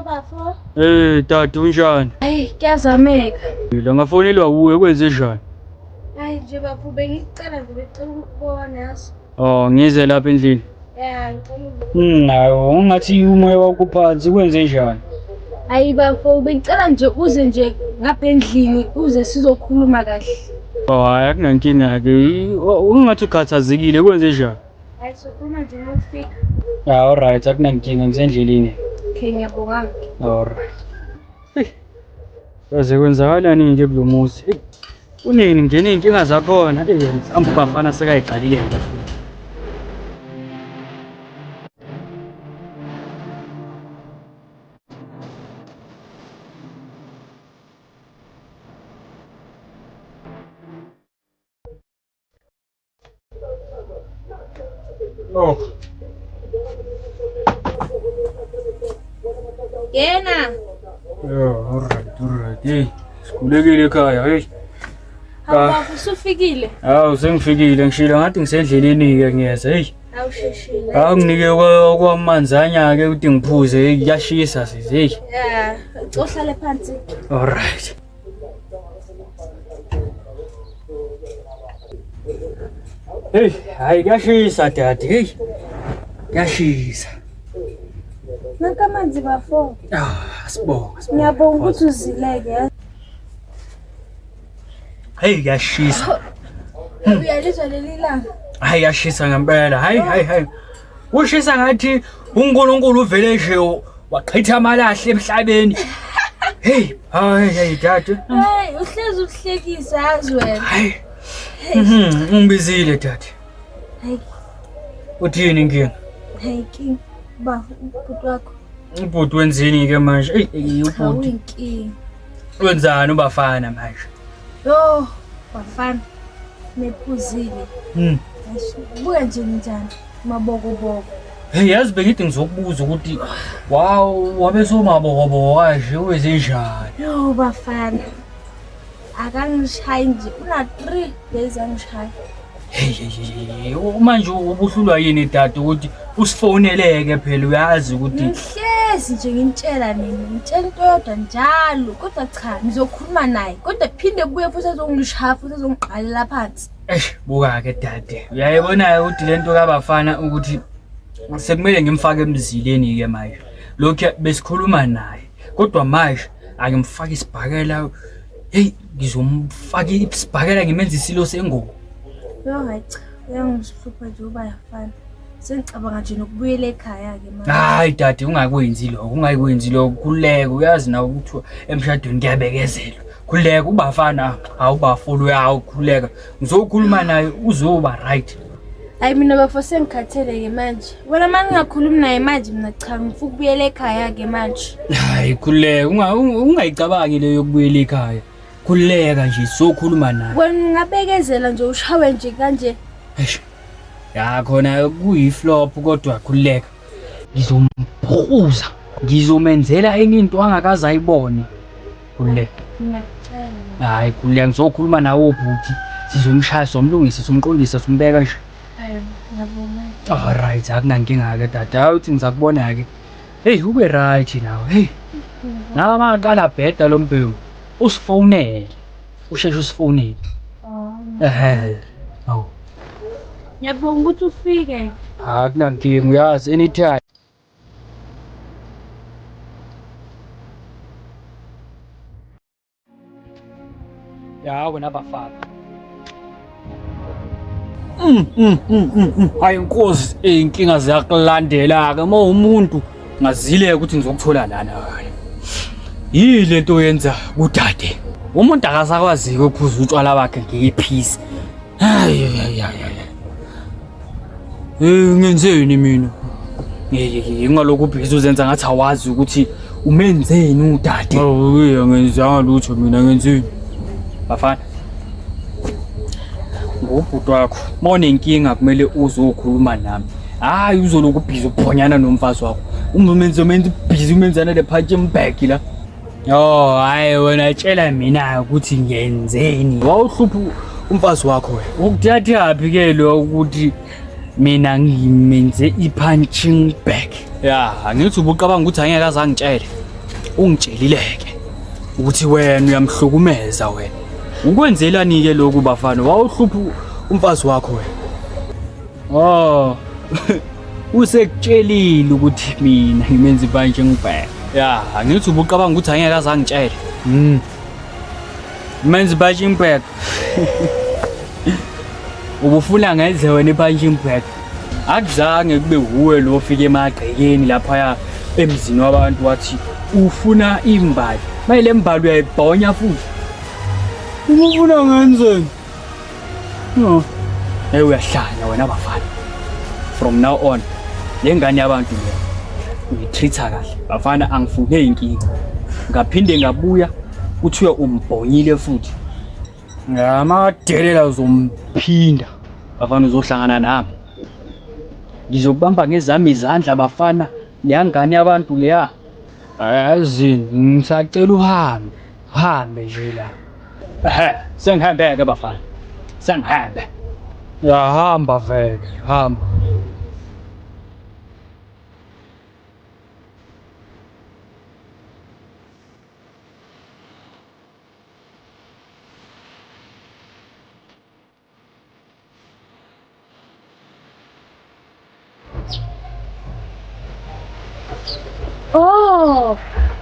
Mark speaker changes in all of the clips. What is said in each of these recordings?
Speaker 1: bafo.
Speaker 2: Eh, dade unjani?
Speaker 1: Hayi kuyazameka.
Speaker 2: La ngafonelwa wuwe kwenze njani?
Speaker 1: Hayi nje bafo bengikucela nje bengicela ukubona yazi.
Speaker 2: Oh, ngize lapha endlini.
Speaker 1: Ya ngicela ukubona.
Speaker 2: Nawo ungathi umoya wakho phansi kwenze njani?
Speaker 1: Hayi bafo bengicela nje uze nje ngapha endlini uze sizokhuluma kahle.
Speaker 2: Oh, hayi akunankinga ke. Ungathi ukhathazekile kwenze njani?
Speaker 1: Hayi sokhuluma nje uma ufika.
Speaker 2: Ah, alright, akunankinga ngisendleleni.
Speaker 1: Okay ngiyabonga.
Speaker 2: Alright. Hey. Kaze kwenzakalani ke kulo muzi? Hey. Kunini ngena iy'nkinga zakhona. Hey, mhlawumbe ubafana sekayiqalile. Oh.
Speaker 1: Yena.
Speaker 2: Yeah, alright, alright. Hey, sikhulekile ekhaya, hey.
Speaker 1: Hawu bafo usufikile.
Speaker 2: Hawu sengifikile ngishilo ngathi ngisendleleni-ke ngiyeza, hey.
Speaker 1: Awusheshile.
Speaker 2: Awunginike okwamanzanya-ke ukuthi ngiphuze, hey, kuyashisa sisi, hey.
Speaker 1: Yeah, uhlale phansi.
Speaker 2: Alright. Hey, hayi kuyashisa dade, hey. Kuyashisa.
Speaker 1: Nanka amanzi bafo.
Speaker 2: Ah, sibonga, sibonga.
Speaker 1: Ngiyabonga ukuthi uzileke.
Speaker 2: Hey, kuyashisa.
Speaker 1: Uyalizwa leli langa?
Speaker 2: Hayi yashisa ngempela. Hayi hayi hayi. Ushisa ngathi uNkulunkulu uvele nje wachitha amalahle emhlabeni. Hey, hayi hey dade.
Speaker 1: Hey, uhlezi uhlekisa yazi wena.
Speaker 2: Hayi. Ungibizile dade.
Speaker 1: Hayi,
Speaker 2: Uthini inkinga?
Speaker 1: hayi inkinga. Bafo, ubhuti wakho.
Speaker 2: Ubhuti wenzeni ke manje? Ey, ey,
Speaker 1: Cha
Speaker 2: ubhuti
Speaker 1: uyinkinga.
Speaker 2: wenzani ubafana manje?
Speaker 1: Yo, bafana. Nephuzile. Buka nje njani? Mabokoboko.
Speaker 2: Hey, yazi bengithi ngizokubuza ukuthi wow, wabe somabokoboko kanje wenzenjani?
Speaker 1: Yo bafana. Akangishayi nje. Una 3 days angishaya.
Speaker 2: Hey, hey, hey, hey, manje ubuhlulwa yini dade ukuthi usifoneleke phela uyazi ukuthi
Speaker 1: Ngihlezi nje ngimtshela mina, ngimtshela into yodwa njalo, kodwa cha ngizokhuluma naye, kodwa phinde kubuye futhi azongishaya futhi azongiqalela phansi.
Speaker 2: Eish, buka ke dade. Uyayibona ukuthi lento kabafana ukuthi sekumele ngimfake emzileni ke manje. Lokhu besikhuluma naye. Kodwa manje angimfake isibhakela. Hey, ngizomfaka isibhakela ngimenze isilo sengubo.
Speaker 1: Yo hayi cha, uyangihlupha nje uba yafana. Sengicabanga nje nokubuyela ekhaya-ke manje.
Speaker 2: Hayi dade ungakwenzi lokho, ungakwenzi lokho. Khululeka, uyazi nawe ukuthi emshadweni kuyabekezelwa. Khululeka ubafana, awubafulu uyawu khululeka. Ngizokhuluma naye uzoba right.
Speaker 1: Hayi mina bafo sengikhathele-ke manje. Wena uma ngingakhulumi naye manje mina cha ngifuna ukubuyela ekhaya-ke manje.
Speaker 2: Hayi khululeka, ungayicabangi leyo yokubuyela ekhaya. Khululeka nje sizokhuluma naye.
Speaker 1: Wena ungabekezela nje ushawe nje kanje.
Speaker 2: Eish. Ya khona kuyi-flop kodwa khululeka. Ngizomphuza, ngizomenzela enye into angakaze ayibone. Khululeka.
Speaker 1: Ngiyacela.
Speaker 2: Hayi khululeka ngizokhuluma nawe ubhuti. Sizomshaya, somlungisa, somqondisa, sombeka nje.
Speaker 1: Hayi ngiyabonga.
Speaker 2: Alright, akunankinga-ke dade. Hayi uthi ngizakubona-ke. Hey, ube right nawe. Hey. Nawe maqala bheda lo mbhewu. Usifonele. Usheshe usifonele. Ehhe. Awu.
Speaker 1: Ngiyabonga ukuthi ufike.
Speaker 2: Akunankinga uyazi anytime. Ya wena bafana. Hayi inkosi, inkinga ziyakulandela ke uma umuntu ngazileka ukuthi ngizokuthola lana. Yini lento oyenza kudade? Umuntu akasakwazi ukuphuza utshwala bakhe ngephisi. Hayi hayi hayi. Eh ngenzeni mina? Ngingalokhu ubhizi uzenza ngathi awazi ukuthi umenzeni udade. Awu ngenzanga lutho mina ngenzeni. Bafana. Ngubhuti wakho. Uma unenkinga kumele uzokhuluma nami. Hayi uzolokhu ubhizi uphonyana nomfazi wakho. Umenze umenze ubhizi umenzana le punching bag la. Oh, hayi wena tshela mina ukuthi ngenzeni. Wawuhlupha umfazi wakho wena. Ukuthathaphi ke lo ukuthi mina ngimenze i-punching bag. Ya, angithi ubucabanga ukuthi angeke aze angitshele. Ungitshelile-ke ukuthi wena uyamhlukumeza wena. Ukwenzelani-ke lokhu bafana? Wawuhlupha umfazi wakho wena. Oh. Usekutshelile ukuthi mina ngimenza ibantshi ngibheke. Ya, angithi ubucabanga ukuthi angeke aze angitshele. Menza i-punching bag. Ubufuna ngenze wena i-punching bag. Akuzange kube wuwe lo ofika emagcekeni laphaya emzini wabantu wathi ufuna imbali. Maye le mbali uyayibhonya futhi. Ubufuna ngenzeni? No. Hey uyahlanya wena bafana. From now on le ngane yabantu le uyitreat-a kahle. Bafana angifune inkinga. Ngaphinde ngabuya kuthiwe umbhonyile futhi. Ngamadelela uzomphinda. Bafana uzohlangana nami. Ngizokubamba ngezami izandla bafana. Leya ngane yabantu leya. Yazini ngisacela uhambe. Uhambe nje la. Ehhe, sengihambe-ke bafana. Sengihambe. Uyahamba vele, hamba.
Speaker 1: Oh,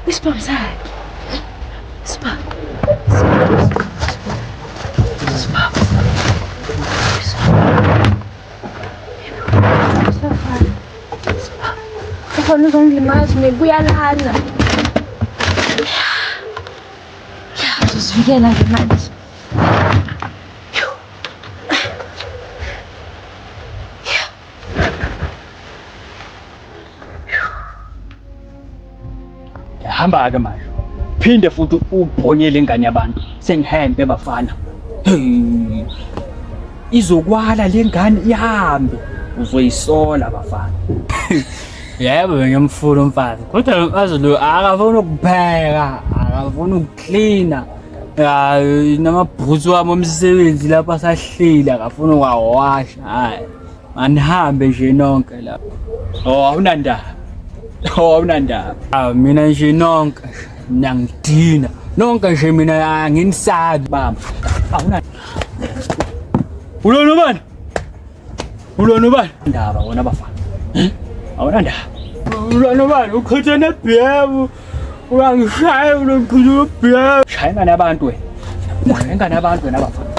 Speaker 1: isibhamu sakhe. Isibhamu. Isibhamu. Isibhamu. Isibhamu. Ukhona uzongilimaza ngibuya lana. Ya, uzozivikela-ke manje.
Speaker 2: Hamba-ke manje. Phinde futhi ubhonyele ingane yabantu. Sengihambe bafana. Hey. Izokwala le ngane ihambe. Uzoyisola bafana. Yebo bengimfuna umfazi. Kodwa lo mfazi lo akafuni ukupheka, akafuni ukuklina. Hayi namabhutsu wami omsebenzi lapha asahleli akafuni ukwawasha. Hayi. Anihambe nje nonke lapha. Oh awunandaba. Oh awunandaba. Ah mina nje nonke niyangidina. Nonke nje mina anginisabi baba. Awuna Ulona ubani? Ulona ubani? Ndaba wona bafana. Awuna ndaba. Ulona ubani? Uchithe nebhemu. Uyangishaya ulochithe nebhemu. Shaya ingane yabantu wena. Ushaya ingane yabantu wena bafana.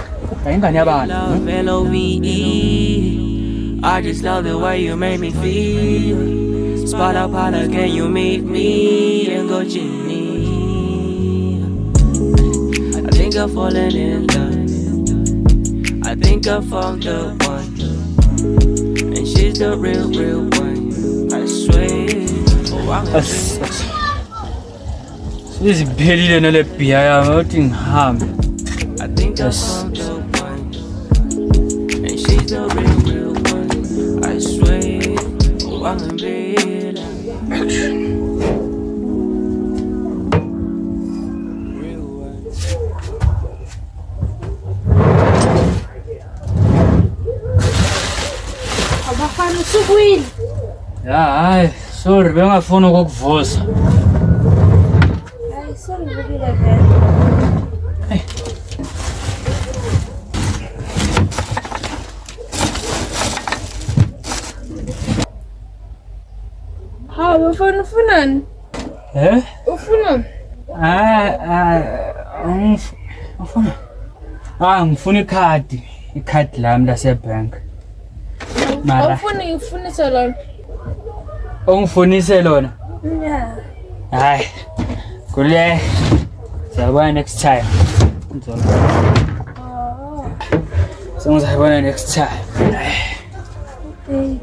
Speaker 2: Ushaya ingane yabantu.
Speaker 3: Love L-O-V-E. I just love the way you make me feel. Spot up, holla, can you meet me and go Ginny? I think I've fallen in love. I think I found the one, and she's the real, real one. I swear. Oh, I'm
Speaker 2: Siziphelile nale bhiya yami uthi ngihambe.
Speaker 3: I think I
Speaker 2: Yes.
Speaker 3: found the one, and she's the real, real one. I swear, oh, I'm in bed. Real one.
Speaker 1: Abafana usukwile.
Speaker 2: Ya hayi sorry bengafuni ukukuvusa.
Speaker 1: Hayi sengivukile vele. Hawu bafana ufunani?
Speaker 2: Eh?
Speaker 1: Ufunani?
Speaker 2: Hayi hayi ngifuna. Ah ngifuna ikhadi, ikhadi lami lase-bank. Mara
Speaker 1: Awufuni ngifunise lona?
Speaker 2: ungifunise lona.
Speaker 1: Yeah.
Speaker 2: Hayi. Kule. Siyabona next time.
Speaker 1: Oh.
Speaker 2: Sengizayibona next time.
Speaker 1: Okay.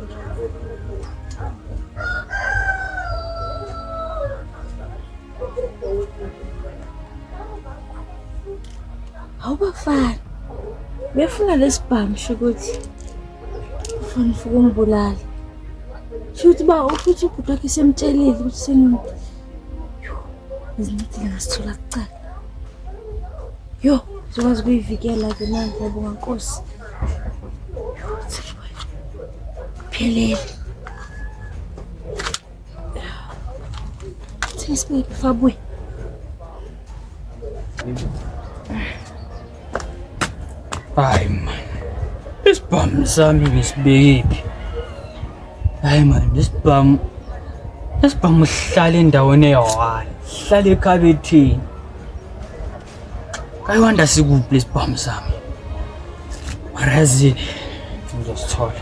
Speaker 1: Hawu bafana. Befuna lesibhamu sho ukuthi ufuna ufike ungibulala. Sho ukuthi ba ufuthi ubhuti wakhe semtshelile ukuthi sengim Yo, izincedile ngasithola kucala. Yo, ngizokwazi ukuyivikela ke manje ngiyabonga Nkosi. Yo, Phelele. Ngisibeke before abuye.
Speaker 2: Hayi man. Isibhamu sami ngisibekephi? Hayi man, isibhamu isibhamu sihlala endaweni eyi-one. Sihlala ekhabetheni. Kayiwanda sikuphi lesibhamu sami? Mara yazini ngizosithola.